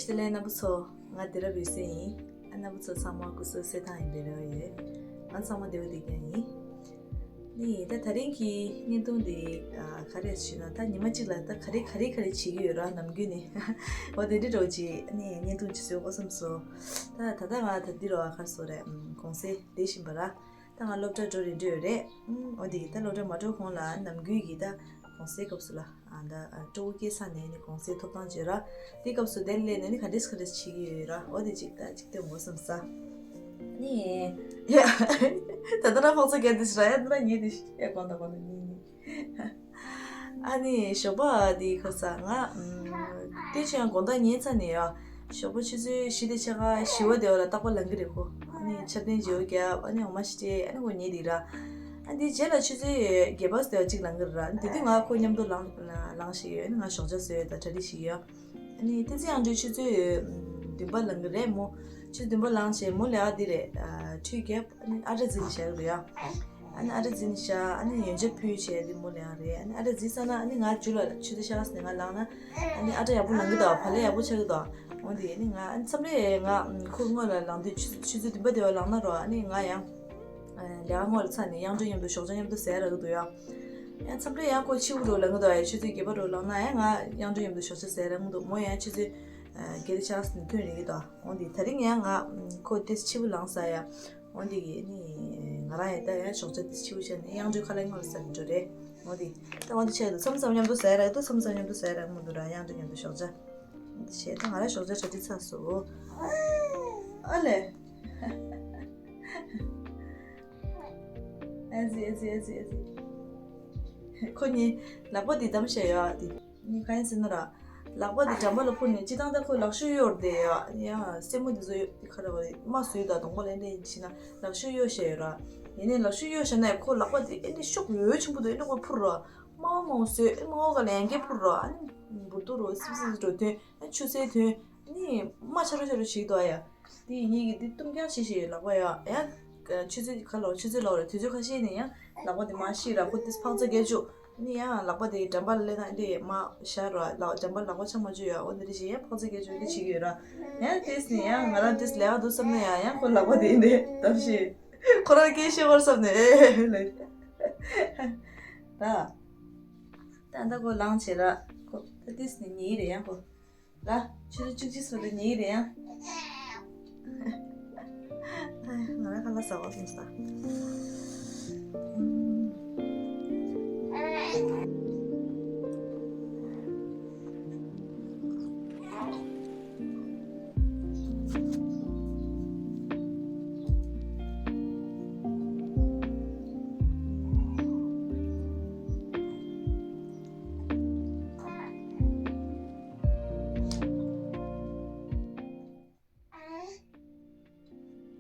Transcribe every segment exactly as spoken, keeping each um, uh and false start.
ལས་རྣམ་པ་ཚོ། ང་དེ་རབ་ཡོད་སེ་ཡིན། ཨ་རྣམ་པ་ཚོ་ཚང་མ་སྐུ་གཟུགས་གསལ་ཐང་ཡིན་པའི་རེ་བ་ཡོད། ང་ཚང་མ་བདེ་བོ་བདེ་རྐྱང་ཡིན། ནི་ད་ད་རིང་གི་བརྙན་ཐུང་འདི་ཨ་ག་རེ་ཞུས་ན། ད་ཉི་མ་གཅིག་ལ་ད་ག་རེ་ག་རེ་ག་རེ་བྱེད་ཀྱི་ཡོད་ར། ནམ་རྒྱུན་ནི་འོ་དེ་འདྲ་འདྲ་བོ་ཅིག་ནི་བརྙན་ཐུང་ཅིག་བཟོས་དགོས་བསམ་སོང་། ད་ད་ལྟ་ང་ད་འདི་རུ་ཨ་ག་རེ་ཟེར་དགོས་རེད། ཨམ་གུང་སེང་བསྡད་བཞིན་པ་ར། ད་ང་སློབ་གྲྭ་འགྲོ་རན་འགྲོ་ཡོད་རེད། ཨུམ། འོ་འདི་ད་སློབ་གྲྭ་མ་འགྲོ་གོང་ལ་ནམ་རྒྱུན་གྱི་ད་གུང་སེང་སྐབས་སུ་ལ་ཨ་ད་ཨ་སྤྲོ་པོ་སྐྱེས་ཚར་ནས་ནི་གུང་སེང་ཐོབ་ཐང་བརྗོད་ར། དེ་སྐབས་སུ་དེར་སླེབས་ནས་ནི་ག་འདྲས་ག་འདྲས་བྱེད་ཀྱི་ཡོད་ར། འོ་དེ་ཅིག་ད་ཅིག་སྟོན་དགོས་བསམ་ས། ནི་ཡ་ད་ལྟ་ར་ཕོག་ཚོད་རྒྱག་དེ་ཞིག་ར། ཡ་ད་ལྟ་ཉེ་དེ་ཞིག་ཡ་གོང་དང་གོང་དུ་ཉེ་ཉེ། ཨ་ནི་ཞོགས་པ་འདི་ཁ་ས་ང་ཨམ་ཏེ་ཆེ་ཡང་དགོང་དག་ཉལ་ཚར་ནས་ཡ། ཞོགས་པ་ཆུ་ཚོད་བཞི་དང་ཕྱེད་ཀ་བཞི་པ་དེ་བ་ལ་རྟག་པར་ལངས་ཀྱི་རེད་ཁོ། ཨ་ནི་ཆབ་ལྡན་བརྗེ་པོ་བརྒྱབ། ཨ་ནི་འོ་མ་ཞིག་སྤྲད། ཨ་ནི་ཁོ་ཉལ་འདུག་ར། ཨ་འདི་རྗེས་ལ་ཆུ་ཚོད་བརྒྱད་པ་དེ་བ་གཅིག་ལངས་ཀྱི་རེད་ར། ཨ་ནི་དེ་དུས་ང་ཁོ་མཉམ་དུ་ལངས་ལངས་བཞག་ཡོད། ཨ་ནི་ང་ཞོགས་ཇ་བཟོས་ཡོད། ད་གྲ་སྒྲིག་བྱེད་ཀྱི་ཡོད། ཨ་ནི་བསྟན་འཛིན་དབྱངས་སྒྲོན་ཆུ་ཚོད་བདུན་པ་ལངས་ཀྱི་རེད་མོ། ཆུ་ཚོད་བདུན་པ་ལངས་བྱས་མོ་ལས་ཀ་འདི་རེད། ཨ་ཁྲུས་བརྒྱབ། ཨ་ནི་ཨ་གྲ་འཛིན་བཞག་གི་རེད་ཡ། ཨ་ནི་ཨ་གྲ་འཛིན་བཞག། ཨ་ནི་ཡོན་ཆབ་ཕུལ་བྱས་འདི་མོ་ལས་ཀ་རེད། ཨ་ནི་ཨ་གྲ་འཛིན་ཚར་ན་ཨ་ནི་ང་ཆུ་ལ་ཆུ་ཚོད་ཤར་ནས་ང་ལངས་ན་ཨ་ནི་ཨ་གྲ་ཡག་པོ་ལངས་ཀྱི་འདུག་བག་ལེབ་ཡག་པོ་ཆགས་ཀྱི་འདུག་འོ་འདི་ཨ་ནི་ང་ཨ་ནི་མཚམས་རེ་ང་ཁོ་སྔོན་ལ་ལངས་དུས་ཆུ་ཆུ་ཚོད་བདུན་པ་དེ་བ་ལངས་ན་རོ། ཨ་ནི་ང་ཡང་ལས་ཀ་སྔོན་ལ་ཚར་ནས་དབྱངས་སྒྲོན་མཉམ་དུ་ཞོགས་ཇ་མཉམ་དུ་ཟས་རག་གི་འདུག་ཡ། ཡང་མཚམས་རེ་ཡང་ཁོ་ཕྱི་པོ་རུ་ལངས་ཀྱི་འདུག་ཡ། ཆུ་ཚོད་བརྒྱད་པ་རུ་ལངས་ན་ཡང་ང་དབྱངས་སྒྲོན་མཉམ་དུ་ཞོགས་ཇ་ཟས་རག་གི་འདུག་མོ་ཡང་ཆུ་ཚོད་བརྒྱད་དང་ཕྱེད་ཀ་ནས་ཐོན་རེད་ཀྱི་འདུག་འོ་འདི་ད་རིང་ཡང་ང་ཁོ་ཏིས་ཕྱི་པོ་ལངས་ས་ཡ། འོ་འདི་གི་ནི་ང་རང་ཡང་ད་ཡང་ཞོགས་ཇ་ཏིས་ཕྱི་པོ་བྱས་ནས་དབྱངས་སྒྲོན་ཁ་ལག་སྔོན་ལ་ཟ་གི་འགྲོ་རེད། འོ་འདི་ད་འོ་འདི་བྱས་འདུག་མཚམས་མཚམས་མཉམ་དུ་ཟ་ཡ་རག་གི་འདུག་མཚམས་མཚམས་མཉམ་དུ་ཟ་ཡ་རག་གི་མི་འདུག་ར། དབྱངས་སྒྲོན་མཉམ་དུ་ཞོགས་ཇ། འདི་བྱས་ད་ང་རང་ཞོགས་ཇ་གྲ་སྒྲིག་ཚར་སོང་། ཨ་ལེ། ཨ་ཙི་ཨ་ཙི་ཨ་ཙི་ཨ་ཙི། ཁོ་གཉིས་ལག་པ་འདི་བསྡམས་བཞག་ཡོད་ཨ། འདི་གཉིས་གང་ཡིན་ཟེར་ན་ར། ལག་པ་འདི་འགྲམ་པ་ལ་ཕུར་ནས་སྤྱིར་བཏང་ད་ཁོ་ལག་ཤུབས་གཡོགས་བསྡད་ཡོད་ཨ། ཡང་སེན་མོ་འདི་ཚོ་གཡོགས་འདི་ཁ་ར་བ་རེད། རྨ་བཟོས་དང་གདོང་པ་ལ་འདི་ཡིན་ཕྱིན་ན་ལག་ཤུབས་གཡོགས་བཞག་ཡོད་ར། ཡིན་ནའི་ལག་ཤུབས་གཡོགས་བཞག་ན་ཡང་ཁོ་ལག་པ་འདི་ཨེ་འདི་ཤུགས་ཡོད་ཆེན་པོ་འདུག་ཨེ་འདི་ཁོ་ཕུར་ར། མང་མང་བཟོས་ཨེ་མང་བ་ག་ལ་ཡང་སྐད་ཕུར་ར། ཨ་ནི་འབུར་ཏོ་རོ་སིབ་སིབ་འགྲོ་དོན། ཨ་ཆུ་ཚོད་ཐོན། ནི་མ་ཆ་རོ་ཆ་རོ་ཞིག་འདུག་ཡ། དེ་ཡིན་ངེད་ཀྱི་དེ་གཏུམ་རྐྱང་ཞིག་ཞིག་ལག་པ་ཡ། ཡ། ཆུ་ཚོད་ཁ་ལོ་ཆུ་ཚོད་ལོ་རེ་དུས་ཚོད་ཁ་ཤས་ནས་ཡང་ལག་པ་དེ་མ་ཤི་ར་ཁོ་དེ་ཕག་ཚ་རྒྱལ་ཅུ། ནི་ཡང་ལག་པ་དེ་འགྲམ་པ་ལ་སླེབས་ན་དེ་མ་ཤར་ར་ལག་འགྲམ་པ་ལག་པ་ཆ་མ་བཅུ་ཡ། འོ་འདི་རེ་ཞིག་ཡང་ཕག་ཚ་རྒྱལ་ཅུ་དེ་བྱེད་ཀྱི་ཡོད་ར། ཡང་དེས་ནི་ཡང་ང་རང་དེས་ལས་ཀ་འདུག་བསམ་ན་ཡང་ཡང་ཁོ་ལག་པ་དེ་འདི་འདམ་ཤི། ཁོ་རང་སྐད་ཤེས་བར་བསམ་ནས་ཨེ་ལེ། ད། ད་ད་ཁོ་ལངས་བྱེད་ར། ཁོ་ད་དེས་ནི་ཉེ་རེད་ཡང་ཁོ། ལ། ཆུ་ཚོད་བཅུ་གཅིག་སོ་དེ་ཉེ་རེད་ཡ། ང་རང་ཁ་ལག་ཟ་བ་སོང་ས།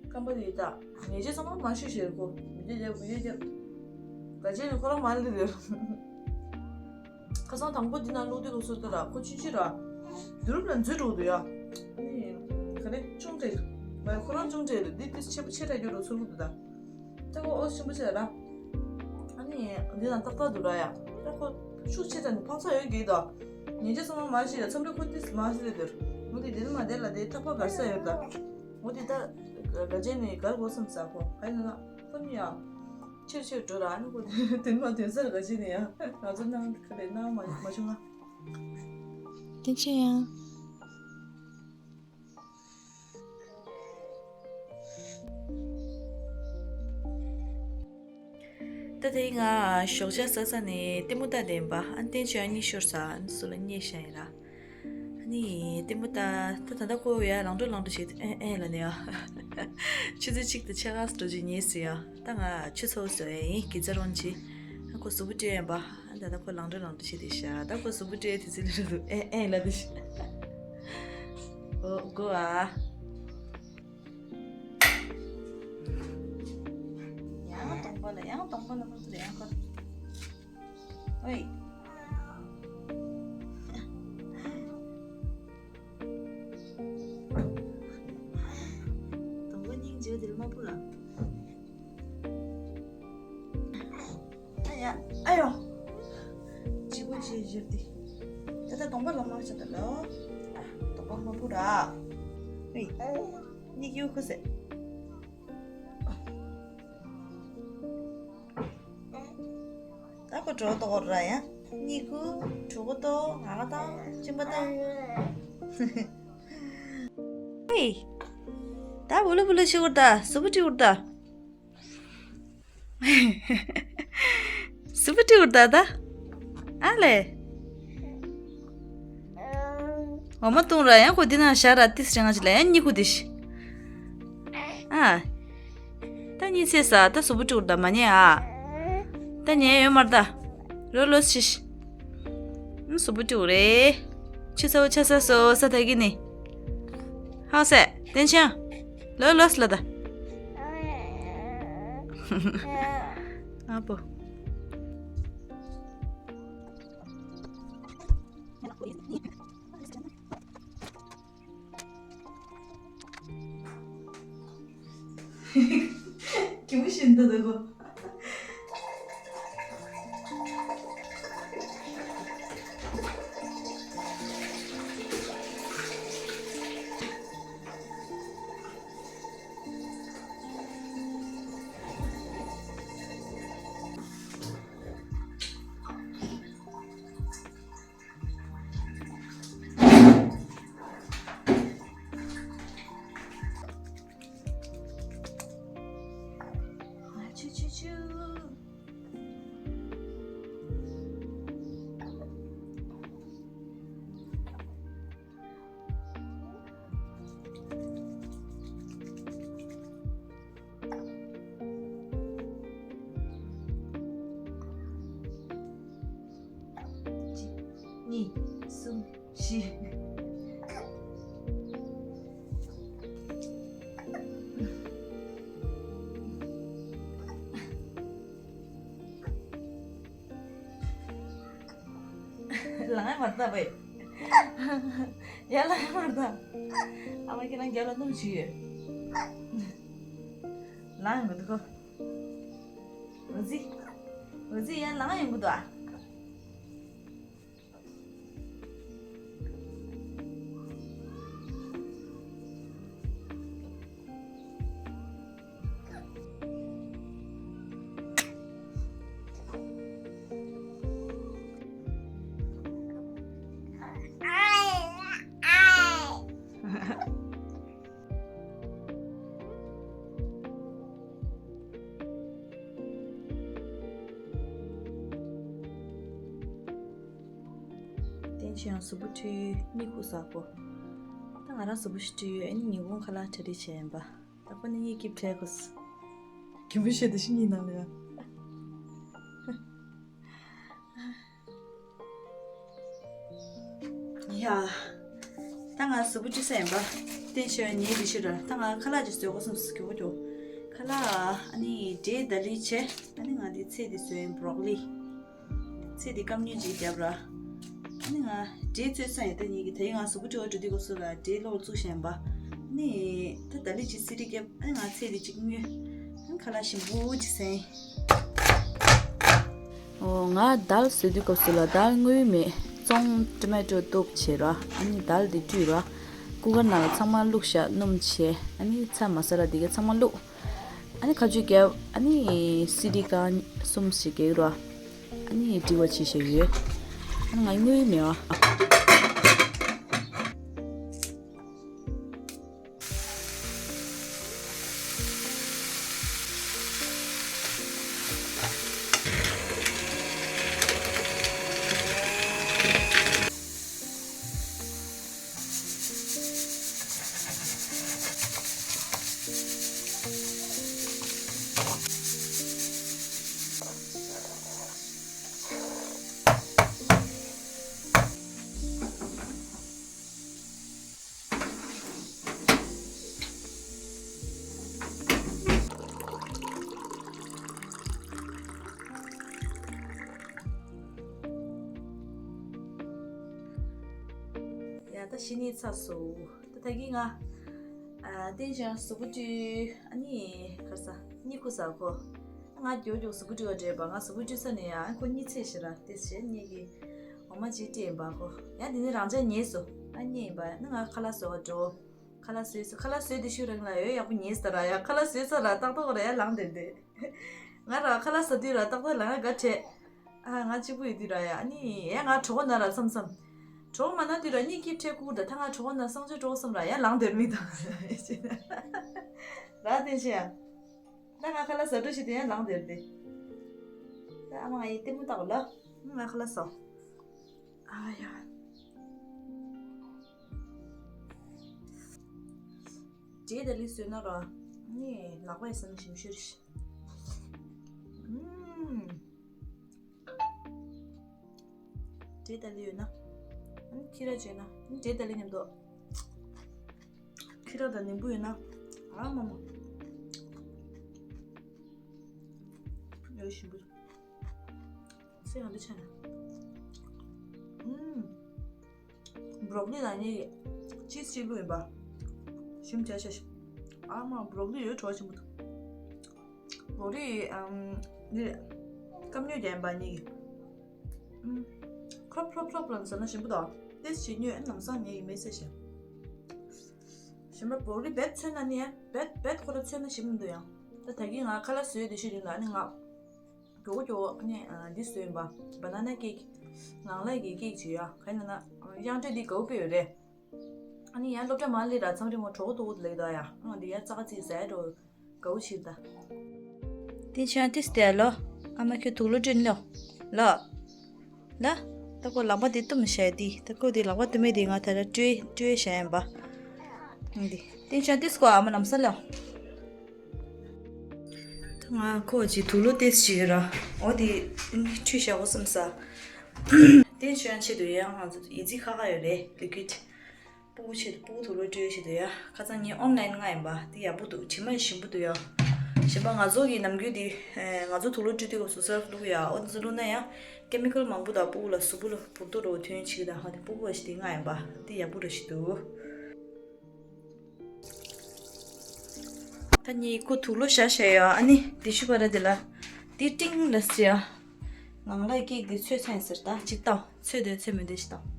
རྐང་པ་དེ་ཡི་ད། ཉལ་ཆས་ཚང་མ་མ་ཤོད་ཤེས་ཁོ། མི་བདེ་བདེ་མི་བདེ་བདེ། ག་ཅན་ནི་ཁོ་རང་མ་ལི་རེད། ཁ་སང་དང་པོ་འདི་ན་ལོག་དུས་ལོག་སོ་ད་ར་ཁོ་ཆུང་ཆུང་ར། དུ་རུབ་ལ་འཛུལ་འགྲོ་འདུག་ཡ། ནི། ག་རེ་ཅུང་ཏྲེ། མ་ཁོ་རང་ཅུང་ཏྲེ་རེད་འདི་དུས་ཆེ་ཆེ་དྲག་རྒྱུ་རུ་ཚོར་གི་འདུག་ད། ད་ཁོ་ཨོ་ཆེན་པོ་ཆེ་ར། ཨ་ནི་འདི་ན་ཏག་ཏག་འདུག་ར་ཡ། ད་ཁོ་ཤུགས་ཆེ་དྲགས་ནི་ཕག་ཚ་ཡོད་གི་ད། ཉིན་རྗེས་སོང་མ་ཤི་ཡ་མཚམས་རེ་ཁོ་ཏིས་མ་ཤི་རེ་འདུག་འོ་དེ་དེ་ནི་མ་དེ་ལ་དེ་ཐག་པ་གར་ས་ཡོད་ད། འོ་དེ་ད་ག་ཅན་ནི་གར་དགོས་བསམ་ས་ཁོ་ཧ་ཡིན་ན་ཁོ་ནི་ཡ། ཆེར་ཆེར་འགྲོ་ར་ཨ་ནི་ཁོ་དེ་མ་དོན་སར་ག་ཅན་ནི་ཡ། ང་ཚོ་ནང་ཁ་ལས་ནང་མ་མ་བྱུང་ང་། བསྟན་ཆེན་ཡང་། ད་དེ་ང་ཞོགས་ཇ་ཟ་ས་ནས་ལྟད་མོ་ལྟ་བསྡད་ཡིན་པ། ཨ་ནི་བསྟན་ཆོས་ཨ་གཉིས་ཤོར་ས་ཨ་ནི་སུ་ལ་བརྙས་བཞག་ཡིན་ར། ཨ་ནི་ལྟད་མོ་ལྟ་ད་ད་ལྟ་ཁོ་ཡ་ལང་འགྲོ་ལང་འགྲོ་བྱེད་ཨེ་ཨེ་ལ་ནས་ཨ། ཆུ་ཚོད་གཅིག་དང་ཕྱེད་ཀ་འགྲོ་རྒྱུ་ཉེ་སི་ཡ། ད་ང་ཆུ་ཚོད་བཟོ་ཡ་ཡིན་གི་ཚ་རོང་ཆི། ཨ་ཁོ་གཟུགས་པོ་སྤྲད་ཡིན་པ། ཨ་ད་ད་ཁོ་ལང་འགྲོ་ལང་འགྲོ་བྱེད་དེ་ཤ་ད་ཁོ་གཟུགས་པོ་སྤྲད་དེ་ཚེ་ལ་འགྲོ་འདུག་ཨེ་ཨེ་ལ་དེ་ཤ། ཨོ་གོ་ཨ། ཡང་གདོང་པ་ལ་ཡང་གདོང་པ་ལ་མ་ཟེར་ཡང་ཁ། ཨོའི། གདོང་པ་སྙིང་རྗེ་དེར་མ་ཕུ་ལ། ཨ་ཡ། ཨ་ཡོ། ལྗིད་པོ་ཇེ་ཞིབ་སྟེ། ད་ལྟ་གདོང་པ་ལ་མ་བྱ་ད་ལོ། ཨོ་མ་བུ་ར། ཨེ། གཉིད་ཁུག་ཟེར། ད་ཁོ་གྲོད་ལྟོགས་ར་ཡ། གཉིད་ཁུག་གྲོད་ཁོག་ལྟོགས། ང་ང་ཏང་གཅིན་པ་ཏང་། ཧེ། ད་བུ་ལུ་བུ་ལུ་ཤི་བར་ད་སུ་བུ་ཏི་བར་ད། སུ་བུ་ཏི་བར་ད་ད། ཨ་ལེ། འོ་མ་བཏུང་ར་ཡང་ཁོ་འདི་ན་ཞག་ར་ཏིས་རེ་ང་ཅི་ལ་ཡང་གཉིད་ཁུག་དེ་ཤི། ཨ། ད་གཉིད་སད་ས། ད་སུ་བུ་ཏི་བར་ད་མ་ཉལ་ཨ། ད་ཉལ་ཡོད་མར་ད། ལོ་ལོས་ཤི་ཤི། ཨ་སུ་བུ་ཏི་བར་རེ། ཆུ་ཚ་བོ་ཆ་ས་སོ་ས་ད་གི་ནི། ཧ་སེ། ཏེན་ཆང་། ལོ་ལོས་ལ་ད། ཨ་པོ། ཁྱི་མོ་ཤི་འདུག་ད་གོ། ཆུ་ཆུ་ཆུ། གཅིག་གཉིས། གསུམ། བཞི། ལངས་མ་ཐུབ་པས། ཡར་ལངས་མ་ཐུབ། ཨ་མ་ཁྱེད་རང་རྒྱབ་ལ་སྣུམ་བྱུགས་ཡོད། ལངས་ཡོང་གི་འདུག་གོ། འོ་ཙི། འོ་ཙི་ཡར་ལངས་ཡོང་གི་འདུག་ཨ། ཏེན་ཆང་གཟུགས་པོ་འཁྲུད་གཉིད་ཁུག་ཟ་གོ། ད་ང་རང་གཟུགས་པོ་ཞིག་འཁྲུད་ཡོད། ཨ་ནི་ཉིན་གུང་ཁ་ལག་གྲ་སྒྲིག་བྱས་ཡིན་པ། ད་ཁོ་ནི་གཉིད་སྐྱིད་བྲལ་གོ། གིན་པོ་ཤེས་དེ་ཤི་གཉིད་ནང་ལ་ཡ། ཡ། ད་ང་གཟུགས་པོ་འཁྲུད་ས་ཡིན་པ། ཏེན་ཆང་ཉལ་བཞིན་ར། ད་ང་ཁ་ལག་ཅིག་བཟོས་གོ་སོང་། གྱོ་གྱོ། ཁ་ལག་ཨ་ནི་འབྲས་དང་ལི་བྱས། ཨ་ནི་ང་འདི་ཚལ་འདི་བཟོས་ཡིན། བྷོ་རོ་ཀོ་ལི། ཚལ་འདི་སྐམ་ཉུལ་ཅིག་བརྒྱབ་ར། ཨ་ནི་ང་འབྲས་བཙོས་ས་ཡིན། ད་ཉིད་ཀྱི་ད་ཡིན་ང་གཟུགས་པོ་འཁྲུད་པ་འགྲོ་དུས་སྐབས་སུ་ལ་འབྲས་ལོག་བཙུགས་བཞིན་པ། ཨ་ནི་ད་ད་ལི་ཅིག་སི་རི་བརྒྱབ། ཨ་ནི་ང་ཚལ་འདི་ཅིག་ཉུལ། ཨ་ནི་ཁ་ལག་ཞིམ་པོ་ཅིག་ཟས་ཡིན། ཨོ། ང་དལ་བཟོ་དུས་སྐབས་སུ་ལ་དལ་དངུལ་མེད། ཙོང་ཊོ་མེ་ཊོ་གཏུབ་བྱས་ར། ཨ་ནི་དལ་འདི་བཀྲུས་ར། ཀུ་ཀར་ནང་ལ་ཚང་མ་བླུགས་བཞག་སྣུམ་བྱས། ཨ་ནི་ཚྭ་མ་ས་ལ་འདི་ག་ཚང་མ་བླུགས། ཨ་ནི་ཁ་ཆུ་བརྒྱབ། ཨ་ནི་སི་ཏི་ཀ་གསུམ་ཞིག་རྒྱག་ར། ཨ་ནི་འབྲི་བ་བྱེད་བཞག་ཡོད། ཨ་ནི་ང་དངུལ་མེད་པ། ཡ་ད་ཤི་ནི་ཚ་སོ། ད་ད་གི་ང་ཨ་ཏེན་ཆང་གཟུགས་པོ་འཁྲུད། ཨ་ནི་ག་རེ་ཟ། གཉིད་ཁུག་ཟ་གོ། ང་མགྱོགས་མགྱོགས་གཟུགས་པོ་འཁྲུད་པ་འདྲེས་པ། ང་གཟུགས་པོ་འཁྲུད་ས་ནས་ཡང་ཁོ་གཉིད་སད་ཤི་ར། དེ་བྱས་ངེད་ཀྱི་འོ་མ་ཅིག་སྤྲད་ཡིན་པ་གོ། ཡང་དེ་ནས་རང་ཅག་ཉལ་སོ། ཨ་ནི་ཡིན་པ་ནི་ང་ཁ་ལག་བཟོ་བ་འགྲོ། ཁ་ལག་བཟོས་སོ། ཁ་ལག་བཟོས་དུས་ཤུགས་རིང་ལ་ཡོད་ཡག་པོ་ཉེས་ཟེར་ར་ཡ། ཁ་ལག་བཟོས་ཚར་ར་ཏག་ཏག་ར་ཡ་ལངས་བསྡད་བསྡད། ང་ར་ཁ་ལག་ཟ་དུས་ར་ཏག་ཏག་ལངས་ཡ་དགའ་བྲལ། ཨ་ང་གཅིག་པུ་ཡོད་དུས་ར་ཡ། ཨ་ནི་ཡ་ང་གྲོགས་ན་ར་མཚམས་མཚམས། གྲོགས་མ་ན་དུས་ར་གཉིད་སྐྱིད་ཁྲེ་ཁུར་ད་ད་ང་གྲོགས་ན་སང་ཆོས་གྲོགས་སམ་ར་ཡ་ལངས་བསྡད་མི་དང་། ར་དེ་ཆེ་ཡ། ད་ང་ཁ་ལག་ཟ་འགྲོ་ཞིག་དེ་ཡང་ལངས་བསྡད་དེ། ད་ཨ་མ་ང་ཡི་ལྟད་མོ་ལྟ་གོ་ལ། ང་ཁ་ལག་ཟ། ཨ་ཡ། འབྲས་དང་ལི་བཟོས་ན་ར། ནི་ལག་པས་ཟ་ན་ཞིམ་ཤོས་རེད། ཨུམ། འབྲས་དང་ལི་ཡོད་ན། ཨ་ནི་ཁྱི་ར་བྱས་ན། ཨ་ནི་འབྲས་དང་ལི་མཉམ་དུ། ཁྱི་ར་དང་ནིམ་བུ་ཡོད་ན། ཨ་མ་མ། ཡོད་ཞིམ་པོ། སེ་ཡང་འདི་ཆ་ན། ཨུམ། བོ་རོ་ཀོ་ལི་ལ་ནི་ཅིས་ཅིག་བླུགས་ཡིན་པ། ཞིམ་བྱས་ཤ་ཤ། ཨ་མ་བོ་རོ་ཀོ་ལི་ཡོད་གྲོགས་ཆེན་པོ་འདུག་བོ་རོ་ཀོ་ལི་ཨམ་ནི་སྐམ་ཉོས་རྒྱག་ཡིན་པ་ནི། ཨུམ། ཁྲོབ་ཁྲོབ་ཁྲོབ་ལ་ཟ་ན་ཞིམ་པོ་འདུག་ཏེས་ཅིག་ཉོས་ལམ་སང་ངས་ཡིན་མེད་ཟེར་ཤ། ཞིམ་པ་བོ་རོ་ཀོ་ལི་བེད་ཚོས་ན་ནི་ཡ་བེད་བེད་ཁོ་ར་ཚོས་ན་ཞིམ་མི་འདུག་ཡང་། ད་ད་གིན་ང་ཁ་ལག་བཟོས་དེ་ཤི་རིང་ལ་ནི་ང་། མགྱོགས་མགྱོགས་ནས་འདི་བཟོས་ཡིན་པ། བ་ན་ན་ཀེག་ངང་ལག་གི་ཀེག་ཅིག་ཡོད་ཡ། ག་ཡིན་ན་ན་དབྱངས་འགྲོས་འདི་དགའ་པོ་དཔེ་ཡོད་རེད། ཨ་ནི་ཡང་སློབ་གྲྭ་མ་སླེབས་ར་མཚམས་རེ་མོ་གྲོགས་པོ་ཏོག་ལེགས་དོ་ཡ། ཨ་འདི་ཡ་ཙག་ཙིག་ཟས་འགྲོ་དགའ་པོ་ཞིག་ད། དེ་ཆ་ཏིས་དེ་ལོ། ཨ་མ་ཁྱོད་དུག་ལོག་སྤྲོད་ལོ། ལོ། ལ། ད་ཁོ་ལག་པ་དེ་བཏུམ་བྱས་དེ། ད་ཁོ་དེ་ལག་པ་བཏུམ་མེད་དེ་ང་ད་ལ་སྤྲོད་སྤྲོད་བྱས་ཡིན་པ། འདི། དེ་ཆ་ཏིས་ཁོ་ཨ་མ་ལམ་སང་ལོ། ང་ཁོ་ཅིག་དུག་ལོག་ཏེས་ཅིག་ར། འོ་དེ་ཁྲུས་བྱ་གོ་བསམ་ས། དེ་ཆོས་ཆེད་དུ་ཡང་ང་ཚོ་ཡི་ཙི་ཁ་ཁ་ཡོད་རེད། ལི་ཀུའིད། སྤུ་གུ་ཆེད་དུ་སྤུ་གུ་དུག་ལོག་སྤྲོད་ཆེད་དུ་ཡ། ཁ་སང་ངས་ཨོན་ལན་མངགས་ཡིན་པ། དེ་ཡག་པོ་འདུག་དྲི་མ་ཞིམ་པོ་འདུག་ཡ། གཞན་པ་ང་ཚོ་གི་ནམ་རྒྱུན་དེ་ང་ཚོ་དུག་ལོག་སྤྲོད་དུས་སྐབས་སུ་སར་བླུགས་ཡ། འོ་དེ་ཚོ་བླུགས་ན་ཡང་ཀེ་མི་ཀལ་མང་པོ་དང་སྤུ་གུ་ལ་གཟུགས་པོ་ལ་འབུར་ཏོ་རོ་ཐོན་ཆེད་དུ་ཧ། དེ་སྤུ་གུ་བ་ཞིག་དེ་མངགས་ཡིན་པ། དེ་ཡག་པོ་ར་ཞིག་འདུག་ད་ནི་ཁོ་དུག་ལོག་བཞག་བཞག་ཡོད། ཨ་ནི་དེ་ཤུ་བ་ར་དེ་ལ་དེ་ཏིང་ལ་ཟེར་ཡ། ངང་ལག་ཀེག་དེ་ཚོས་ཚན་ཟེར། ད་ཅིག་བལྟ། ཚོས་དེ་ཚོས་མི་འདི་ཞིག་བལྟ།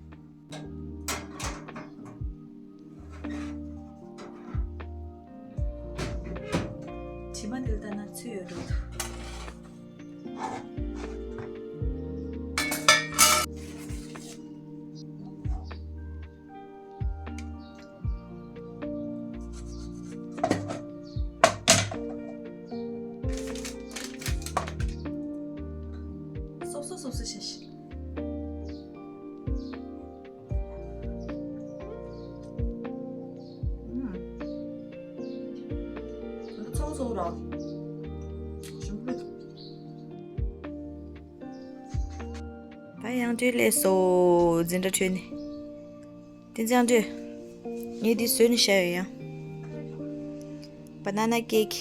དྲི་མ་འདི་ལ་བལྟ་ན་ཚོས་ཡོད་འགྲོ་འདུག་སོབ་སོབ་སོབ་སོབ་བྱས་ཤིག་ཚོགས་ཚོགས་ར། ཞིམ་པོ། ད་དབྱངས་སྒྲོལ་སླེབས་སོང་། འཛིན་གྲྭ་ཁྲོད་ནས། དེ་དབྱངས་སྒྲོལ། ངས་འདི་བཟོས་ནས་བཞག་ཡོད་ཡ། བ་ན་ན་ཀེག་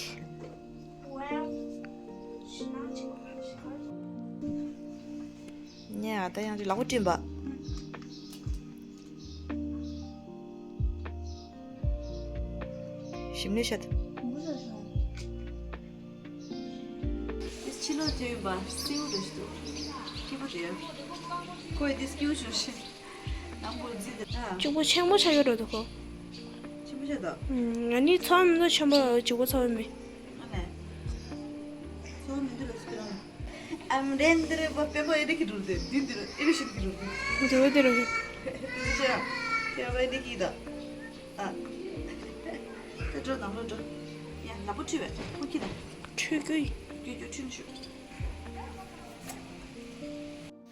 ཉེ་ཨ། ད་དབྱངས་སྒྲོལ་ལག་པ་བཀྲུས་པ། ཞིམ་ནས་བཞག་ད། ཕྱི་ལོགས་བསྟན་པ་སེའུ་རུ་ཞིག་འདུག་སྐྱིད་པོ་རེད། ཁོས་འདི་སྐྱིད་པོ་ཞིག་རེད། ནང་པོ་རྫི་དེ་ད། གཅིག་པོ་ཆེན་པོ་ཆགས་ཡོད་རེད་དོ་ཁོ། ཆེན་པོ་ཆགས་དོ། ང་ནི་ཚོ་མི་ཚོ་ཆེན་པོ་གཅིག་པོ་ཚོ་མི། ཨ་ནེ། ཚོ་མི་འདི་རུ་སྐྱིད་རང་། ཨམ་རན་འདི་རུ་པ་པེ་པོ་ཨེ་རི་ཁི་རུ་དེ་འདི་འདི་རུ་ཨེ་རི་ཤི་ཁི་རུ་དེ། འདི་རུ་འདི་རུ། འདི་ཆེ་ར། ཁྱེད་རང་པ་ཨེ་རི་ཁི་ད། ཨ། ད་འགྲོ་ནང་ལོགས་འགྲོ། ཡ་ལག་པ་འཁྲུད་པས་ཁོ་ཁྱི་དང་། འཁྲུད་རྒྱུ་ཡིན། རྒྱུ་རྒྱུ་འཁྲུད་ནས་ཤོག་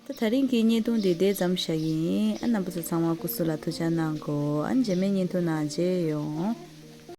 ད་དེ་རིང་གི་བརྙན་ཐུང་འདི་དེ་ཙམ་བཞག་གི་ཡིན། ཨ་རྣམ་པ་ཚོ་ཚང་མ་སྐུ་གཟུགས་ལ་ཐུགས་ཅག་གནང་གོ་ཨ་རྗེས་མའི་བརྙན་ཐུང་ནང་མཇལ་ཡོང་།